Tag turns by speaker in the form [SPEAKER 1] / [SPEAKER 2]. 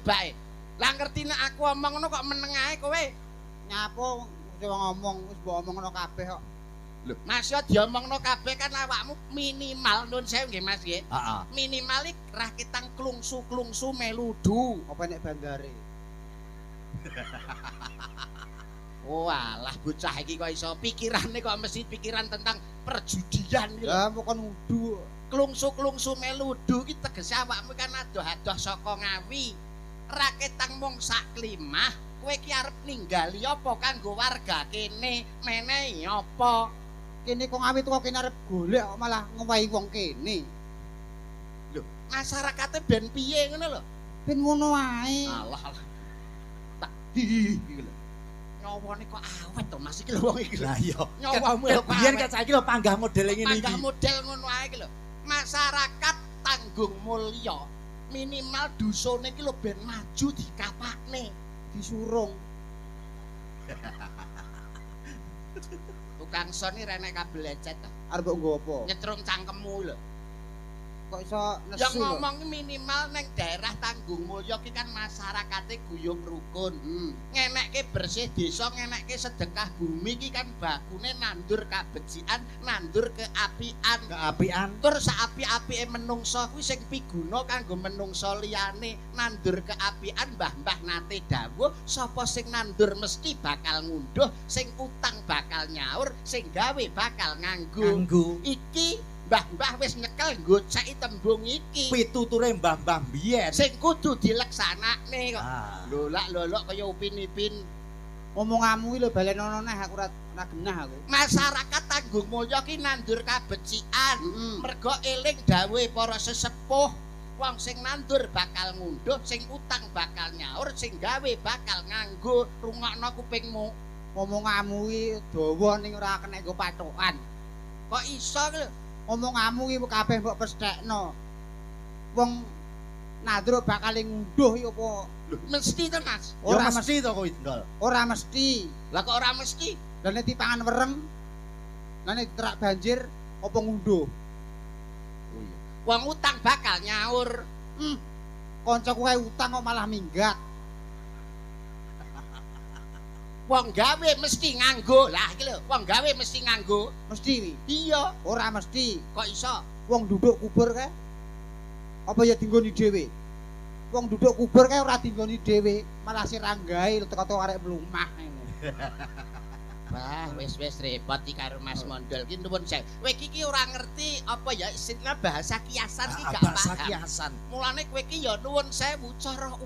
[SPEAKER 1] tibake. Lah ngerti nek aku omong ngono kok meneng ae kowe.
[SPEAKER 2] Nyapo wis ngomong wis mbok omongno kabeh kok.
[SPEAKER 1] Lho, Mas yo diomongno kabeh kan awakmu minimal nun sewu nggih Mas nggih.
[SPEAKER 3] Heeh.
[SPEAKER 1] Minimal iki raketang klungsu-klungsu meludu.
[SPEAKER 2] Apa nek bandare?
[SPEAKER 1] Walah bocah iki kok iso pikirane kok mesti pikiran tentang perjudian iki lho.
[SPEAKER 2] Lah kok kon ngudu.
[SPEAKER 1] Klungsu-klungsu meludu iki tegese awakmu kan adoh-adoh saka Ngawi. Raketang mung sak klimah, kowe iki arep ninggali apa kanggo warga kene, menehi apa?
[SPEAKER 2] Kene kok Ngawi tuwa kene arep golek kok malah ngewehi wong kene.
[SPEAKER 1] Lho, masyarakate ben piye ngono lho?
[SPEAKER 2] Ben ngono ae.
[SPEAKER 1] Alah alah. Tak di iki lho. Nyawane kok awet to Mas iki lho wong iki lho.
[SPEAKER 3] Lah iya.
[SPEAKER 1] Nyawamu lho kok
[SPEAKER 3] Biyen
[SPEAKER 1] awet.
[SPEAKER 3] kan saiki lho panggah model ngene iki.
[SPEAKER 1] Panggah model ngono ae iki lho. Masyarakat Tanggung Mulya minimal dusone iki lho ben maju dikapakne.
[SPEAKER 2] Disurung.
[SPEAKER 1] Tukang son iki renek kabel lecet to.
[SPEAKER 2] Arep mbok nggo apa?
[SPEAKER 1] Nyetrum cangkemmu lho.
[SPEAKER 2] Kok iso
[SPEAKER 1] Yang
[SPEAKER 2] nesu lho.
[SPEAKER 1] ngomong minimal neng daerah Tanggung Mulya ki kan masyarakate guyub rukun. Ngenekke bersih desa, ngenekke sedekah bumi ki kan bakune nandur kabecikan, nandur keapian.
[SPEAKER 3] Keapian.
[SPEAKER 1] Tur saapi-apike menungsa kuwi sing piguna kanggo menungsa liyane, nandur keapian mbah-mbah nate dawuh, sapa sing nandur mesti bakal ngunduh, sing utang bakal nyaur, sing gawe bakal nganggo.
[SPEAKER 3] Nganggo.
[SPEAKER 1] Iki mbah-mbah wis nyekel goceki tembung iki.
[SPEAKER 3] Pituture mbah-mbah biyen.
[SPEAKER 1] Sing kudu dileksanakne kok.
[SPEAKER 3] Ah.
[SPEAKER 1] Lolak-lolok kaya Upin Ipin.
[SPEAKER 2] Omonganmu iki lho balenono neh aku ora genah aku.
[SPEAKER 1] Masyarakat Tanggung Mulya ki nandur kabecikan.
[SPEAKER 2] Heeh.
[SPEAKER 1] Mergo eling dawuhe para sesepuh, wong sing nandur bakal ngunduh, sing utang bakal nyaur, sing gawe bakal nganggo. Rungokno kupingmu.
[SPEAKER 2] Omonganmu iki dawa ning ora kena nggo patokan.
[SPEAKER 1] Kok iso ki lho?
[SPEAKER 2] Omonganmu iki kabeh mbok pesthekno. Wong nandur bakal ngunduh iki apa?
[SPEAKER 1] Lho, mesti to, Mas.
[SPEAKER 3] Ya
[SPEAKER 2] Ora
[SPEAKER 3] mesti to kowe, Ndol.
[SPEAKER 2] Ora mesti.
[SPEAKER 1] Lah kok ora mesti?
[SPEAKER 2] Lah nek dipangan wereng, lah nek diterak banjir apa ngunduh?
[SPEAKER 1] Oh iya. Wong utang bakal nyaur.
[SPEAKER 2] Kancaku kae utang kok malah minggat.
[SPEAKER 1] Wong gawe mesti nganggo. Lah iki lho, wong gawe mesti nganggo.
[SPEAKER 2] Mesti wi.
[SPEAKER 1] Iya,
[SPEAKER 2] Ora mesti.
[SPEAKER 1] kok iso?
[SPEAKER 2] Wong duduk kubur kae apa ya dinggoni dhewe? Wong duduk kubur kae ora dinggoni dhewe, malah siranggae teko-teko arek mlumah ngene.
[SPEAKER 1] Wah, wis-wis repot iki karo Mas Mondol ki nuwun sewu. Kowe iki ora ngerti apa ya istilah bahasa kiasan ki gak
[SPEAKER 3] Bahasa
[SPEAKER 1] paham.
[SPEAKER 3] kiasan.
[SPEAKER 1] Mulane kowe iki ya nuwun sewu cara wong